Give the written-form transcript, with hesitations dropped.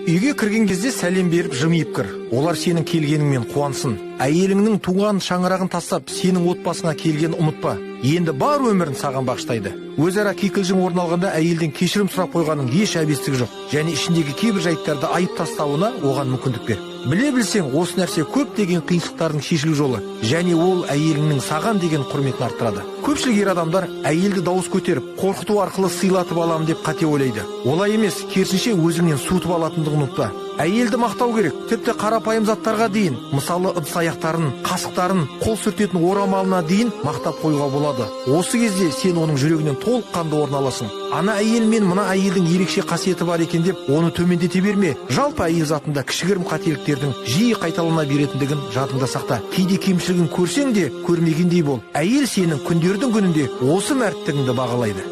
Үйге кірген кезде сәлем беріп, жымиып кір. Олар сенің келгеніңмен қуансын. Әйеліңнің туған шаңырағын тастап, сенің отбасыңа келгенін ұмытпа. Енді бар өмірін саған бағыштайды. Өзара кикілжің орын алғанда, әйелден кешірім сұрап қойғанның еш әбестігі жоқ және ішіндегі кейбір жайттарды айып тастауына оған мүмкіндік бер. Біле білсең, осы нәрсе көптеген қиыншылықтардың шешілу жолы және ол әйеліңнің саған деген құрметін арттырады. Көпшілік ер адамдар әйелді дауыс көтеріп, қорқыту арқылы сыйлатып аламын деп қате ойлайды. Олай емес, керісінше, өзіңнен суытып алатындығын ұмытпа. Әйелді мақтау керек, тіпті қарапайым заттарға дейін, мысалы, ыдыс аяқтарын, қасықтарын, қол сүртетін орамалына дейін мақтап қоюға болады. Осы кезде сен оның жүрегінен толыққанды орын аласың. Ана әйел мен мына әйелдің ерекше қасиеті бар екен деп, оны төмендете берме. Жалпы, әйел затында кішігірім қателіктердің жиі қайталана беретіндігін жадыңда сақта. Кейде кемшілігін көрсең де, көрмегендей бол. Әйел сенің күндердің күнінде осы мәрттігіңді бағалайды.